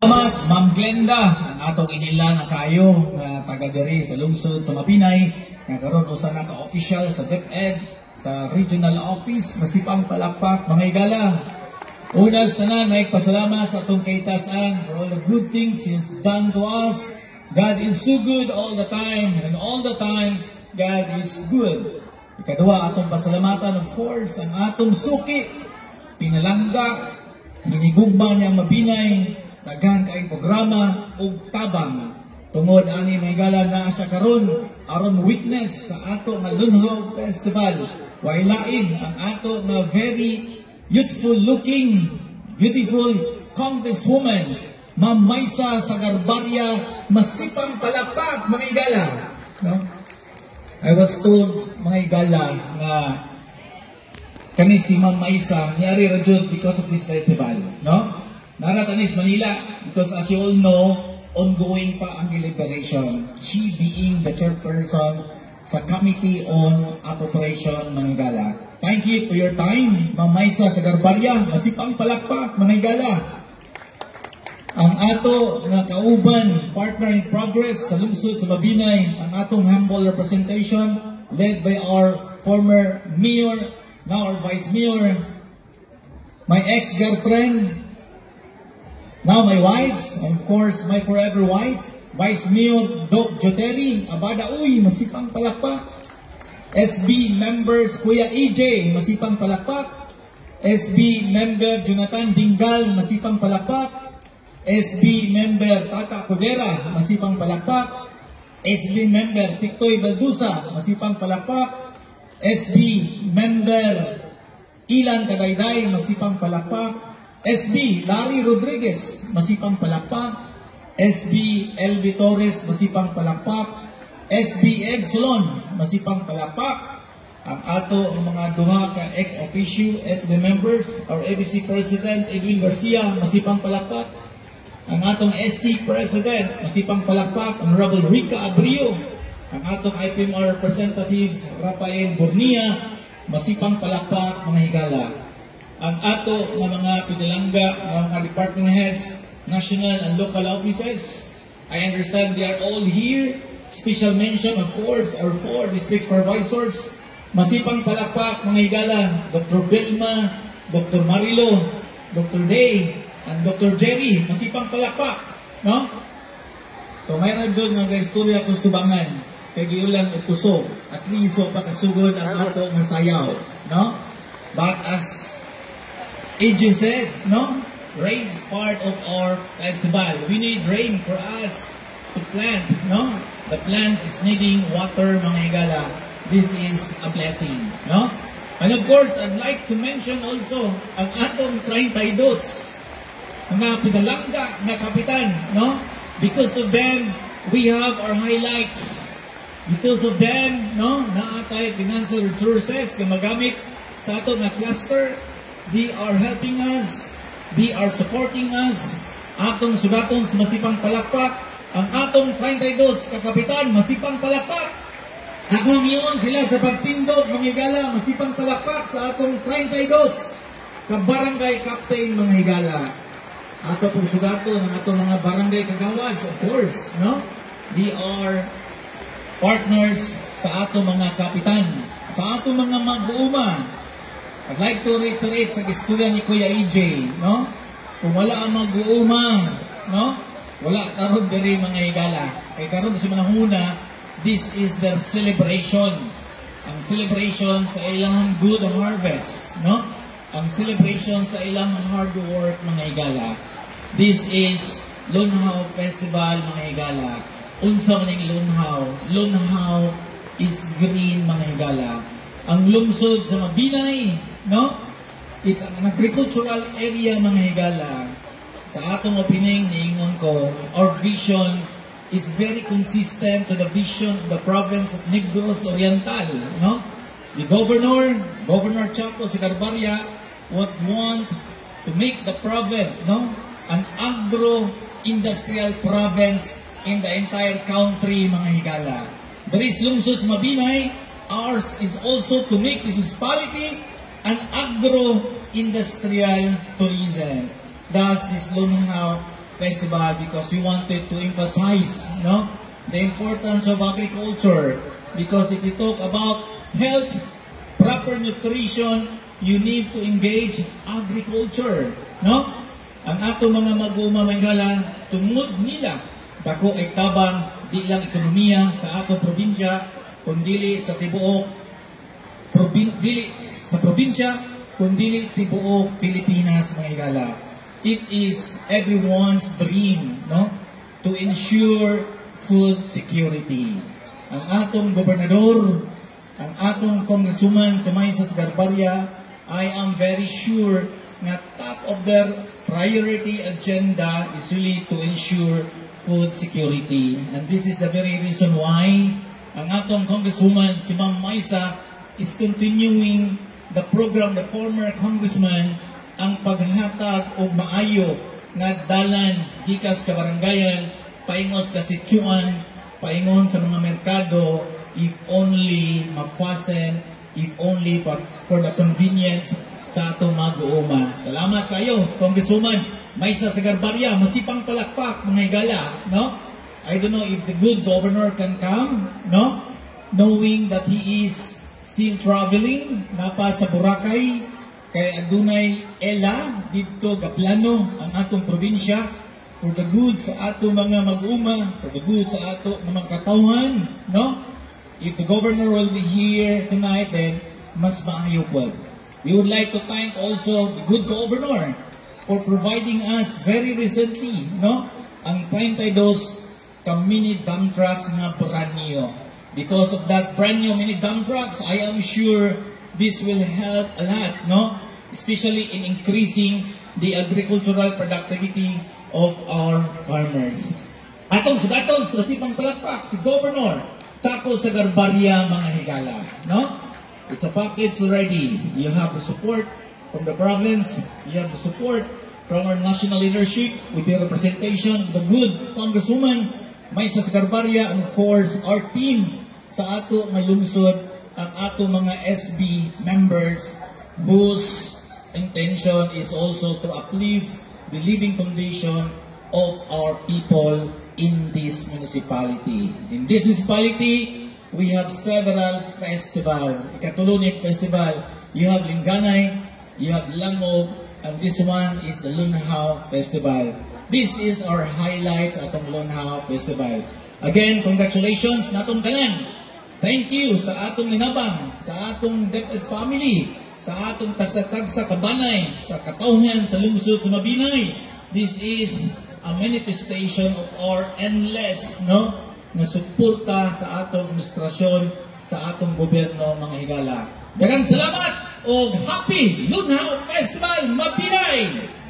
Salamat, Ma'am Glenda, ang atong inila nga kayo nga taga diri sa lungsod sa Mabinay, nga karon usa na ka official sa DepEd sa regional office. Masipang palakpak, mga higala. Una sa tanan, pasalamat sa atong kaitasan for all the good things He has done to us. God is so good all the time, and all the time, God is good. Ikaduha, atong pasalamatan, of course, ang atong suki, pinalangga, hinigugma niya Mabinay, daghan kay programa ug tabang. Tungod ani, mga higala, naa siya karon aron witness sa ato nga Lunhaw Festival. Way lain ang ato nga very youthful looking, beautiful congresswoman, Ma'am Maysa Sagarbarria. Masipang palakpak, mga higala. No? I was told, mga higala, nga kani si Ma'am Maysa, niari ra jud because of this festival. No? Naa ra ta ni sa Manila because, as you all know, ongoing pa ang deliberation. She being the chairperson sa Committee on Appropriation, mga higala. Thank you for your time, Ma'am Maysa Sagarbarria. Masipang palakpak, mga higala. Ang ato nga kauban, partner in progress sa lungsod sa Mabinay, ang atong humble representation led by our former mayor, now our vice mayor, my ex-girlfriend, now my wife, and of course my forever wife, Vice Mayor Doc Joteri Abada Uy, masipang palakpak. SB members Kuya EJ, masipang palakpak. SB member Jonathan Dingal, masipang palakpak. SB member Tata Cudera, masipang palakpak. SB member Pictoy Baldusa, masipang palakpak. SB member Ilan Kadayday, masipang palakpak. SB Larry Rodriguez, masipang palakpak. SB LB Torres, masipang palakpak. SB Ed Solon, masipang palakpak. Ang ato ang mga duha ka ex officio SB members, our ABC President Edwin Garcia, masipang palakpak. Ang atong ST President, masipang palakpak, Honorable Rica Abrio. Ang atong IPMR Representative Rafael Bornia, masipang palakpak, mga higala. Ang ato nga mga pinalangga nga mga department heads, national and local offices, I understand they are all here. Special mention, of course, our four district supervisors. Masipang palakpak, mga higala, Dr. Vilma, Dr. Marilo, Dr. Day, and Dr. Jerry. Masipang palakpak. No? So may jud nga istorya ko tubangan kay giulan og kusog at liso pa kasugod ang ato nga sayaw, no? But as AJ said, no? Rain is part of our festival. We need rain for us to plant, no? The plants is needing water, mga higala. This is a blessing, no? And of course, I'd like to mention also ang atong 32 mga pinalangga na kapitan, no? Because of them, we have our highlights. Because of them, no, naa tay financial resources nga magamit sa ato nga cluster. They are helping us. They are supporting us. Atong sugaton sa masipang palakpak. Ang atong 32 ka kapitan, masipang palakpak. Ako ngayon sila sa pagtindog, mga higala, masipang palakpak sa atong 32 ka barangay captain, mga higala. Ato pong sugato ng atong mga barangay kagawads, of course, no? They are partners sa ato mga kapitan, sa ato mga mag-uuma. I'd like to reiterate sa istorya ni Kuya EJ, no? Kung wala ang mag-uuma, no? Wala ta ron diri, mga higala. Kay karon sa mga huna, this is their celebration. Ang celebration sa ilang good harvest, no? Ang celebration sa ilang hard work, mga higala. This is Lunhaw Festival, mga higala. Unsa man ning Lunhaw? Lunhaw is green, mga higala. Ang lungsod sa Mabinay, no? Is an agricultural area, mga higala. Sa atong opening, niingon ko, our vision is very consistent to the vision of the province of Negros Oriental, no? The governor, Governor Chapo Sagarbarria, would want to make the province, no, an agro-industrial province in the entire country, mga higala. There is lungsod sa Mabinay, ours is also to make this municipality an agro-industrial tourism. Thus, this Lunhaw Festival because we wanted to emphasize, no, the importance of agriculture, because if you talk about health, proper nutrition, you need to engage agriculture, no? Ang ato mga mag-uuma, mga higala, tungod nila dako ay tabang di lang ekonomiya sa atong probinsya kundili sa tibuok dili sa probinsya kundili tibuok Pilipinas, mga higala. It is everyone's dream, no, to ensure food security. Ang atong gobernador, ang atong congresswoman sa Maisa Sagarbarria, I am very sure nga top of their priority agenda is really to ensure food security. And this is the very reason why ang atong congresswoman, si Ma'am Maisa, is continuing the program, the former congressman, ang paghatag og maayo nga dalan gikas kabarangayan, paingos kasitsuan, paingon sa mga merkado, if only ma-fasten, if only for the convenience sa atong mag-uuma. Salamat kayo, Congresswoman Maisa Sagarbarria. Masipang palakpak, mga higala, no? I don't know if the good governor can come, no? Knowing that he is still traveling, napa sa Boracay, kay adunay ELA didto gaplano ang atong probinsya for the good sa ato mga mag-uma, for the good sa ato mga katawhan, no? If the governor will be here tonight, then mas maayo po. We would like to thank also the good governor for providing us very recently, no, ang 32 ka mini dump trucks nga brand new. Because of that brand new mini dump trucks, I am sure this will help a lot, no? Especially in increasing the agricultural productivity of our farmers. Atong sugaton sa sipang palakpak si Governor Chaco Sagarbarria, mga higala, no? It's a package already. You have the support from the province, you have the support from our national leadership with the representation of the good Congresswoman Maisa Sagarbarria, and of course our team sa ato nga lungsod, ang ato mga SB members whose intention is also to uplift the living condition of our people in this municipality. In this municipality, we have several festival. Ikatulo ni festival, you have Lingganay, you have Langog, and this one is the Lunhaw Festival. This is our highlights atong Lunhaw Festival. Again, congratulations natong tanan. Thank you sa atong ninabang, sa atong DepEd family, sa atong tagsa-tagsa kabanay, sa katawhan sa lungsod sa Mabinay. This is a manifestation of our endless, no, nga suporta sa atong administrasyon, sa atong gobyerno, mga higala. Daghang salamat og happy Lunhaw Festival, Mabinay!